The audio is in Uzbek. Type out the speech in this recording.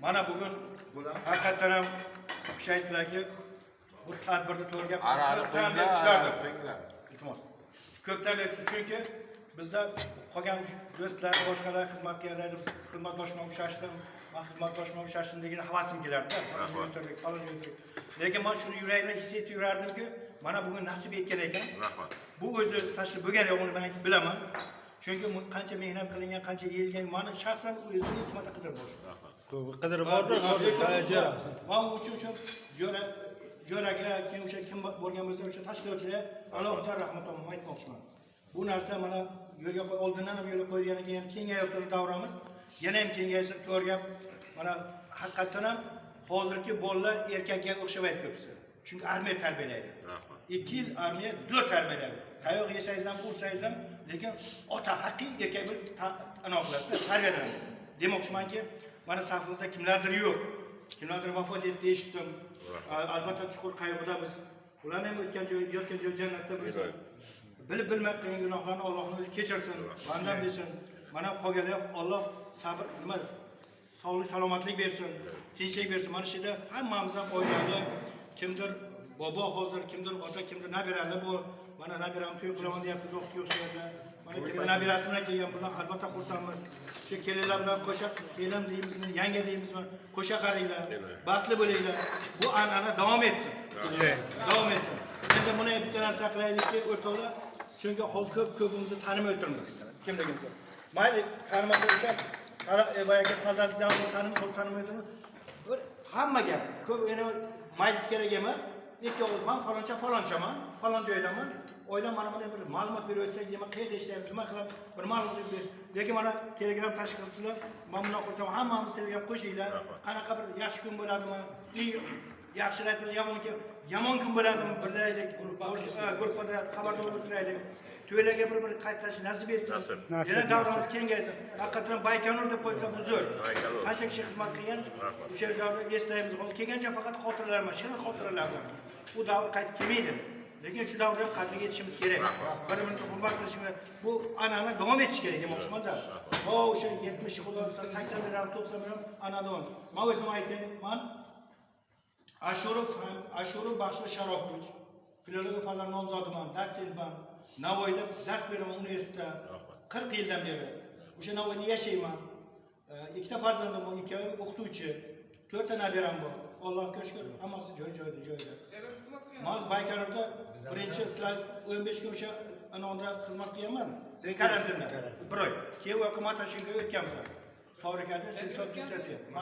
Mana bugun haqiqatdan ham kishi aytdilarki, bu tadbirni to'g'ri Arani beri qo'yinglar, kutardim. qo'yinglar. Iltimos. Ko'pdan beri, chunki bizda qolgan do'stlar, boshqalar xizmatkorlar, xizmatdosh bilan uchrashdim, man xizmatdosh bilan uchrashdim degan havasim kelardi. Rahmat. Falon joyga o'tirdik. Lekin man shuni yuragimda his etib yurardimki, mana bugun nasib etgan ekan. Rahmat. Bu o'z-o'zi tashlab bo'lgani yo'q, uni men bilaman. Chunki qancha mehnat qilingan, qancha yeyilgan, mani shaxsan o'zimni ikki marta qidirib borishdi. Rahmat. Qidirib bordi. Man uchun o'sha jo'raga, keyin o'sha kim bo'lgan bo'lsa, o'sha tashkilotchilar alohida rahmat aytmoqchiman. Bu narsa mana yo'lga qo'y, oldindan ham yo'lga qo'yilgan ekan, kengayapti davramiz. Yana ham kengaysa to'g'ri gap. Mana haqiqatdan ham hozirgi bolalar erkakka o'xshamaydi ko'pisi. Chunki armiya tarbiyalaydi. Rahmat. 2 yil armiya zo'r tarbiyalaydi. Tayoq yesangiz ham, ursangiz ham, lekin ota haqiqiy erkak bir ana qilasizlar, tarbiyalanasiz. Demoqchimanki, mana safimizda kimlardir yo'q. Kimlardir vafot etdi eshitdim. Albatta chuqur qayg'uda biz. Ularni ham o'tgan joy, yotgan joy jannatda bo'lsin. Bilib bilmay qilgan gunohlarni Allohning o'zi kechirsin, bandam desin. Mana qolganlar Alloh sabr, nima, sog'lik, salomatlik bersin, tinchlik bersin. Mana shu yerda hammamiz ham oilali, kimdir bobo hozir, kimdir ota, kimdir nabirali bu. Mana nabiram to'y qilaman deyapti, uzoqga o'xshaydi. Mana kimdir nabirasi bilan kelgan, bundan albatta xursandmiz. Shu kelinlar bilan qo'sha kelin deymizmi, yanga deymizmi, qo'sha qaringlar, baxtli bo'linglar. Bu an'ana davom etsin. Davom etsin. Endi buni bitta narsa qilaylikki, o'rtoqlar, chunki hozir ko'p-ko'pimizni tanimay o'tirmiz kimligimizni. Mayli, tanimasa o'sha boyagi soldatlik davrida tanimiz, hozir tanimay o'tirmiz. Bir hammaga ko'p yana majlis kerak emas. Ikki og'iz man faloncha falonchaman, falon joydaman. Oilam mana bunday bir ma'lumot berib o'tsak, nima qayerda ishlaymiz, nima qilamiz, bir ma'lumot berib. Lekin mana Telegram tashkil qilibdilar. Men bundan xursandman, hammamiz Telegram qo'shinglar. Qanaqa bir yaxshi kun bo'ladimi? Yaxshi aytib, yomon kun, yomon kun bo'ladimi? Birlaylik, gruppada xabardor bo'lib turaylik. To'ylarga bir-bir qaytash nasib etsin. Nasib. Yana davramiz kengaysin. Haqiqatan Baykonur deb qo'ysa bu zo'r. Baykonur. Qancha kishi xizmat qilgan, o'sha davrda eslaymiz. Hozir kelgancha faqat xotiralar emas, shirin xotiralar bilan. Bu davr qaytib kelmaydi. Lekin shu davrda ham qadriga yetishimiz kerak. Bir-birimizni hurmat qilishimiz, bu an'ana davom etish kerak demoqchiman-da. Ho, o'sha 70, xudo bilsa 80 beramiz, 90 beramiz, ana davom. Men o'zim aytay, man Ashurov Baxshili Sharopovich, filologiya fanlari nomzodiman, dotsentman. Navoiyda dars beraman universitetda. 40 yildan beri. O'sha Navoiyda yashayman. Ikkita farzandim bor, ikkovi o'qituvchi. 4 ta nabiram bor. Allohga shukr, hammasi joy-joyida, joyida. Man Baykonurda birinchi sizlar 15 kun o'sha anonda xizmat qilganman. Karantinda. Bir oy. Keyin u yoqqa Toshkentga o'tganmiz. Sovrikada 8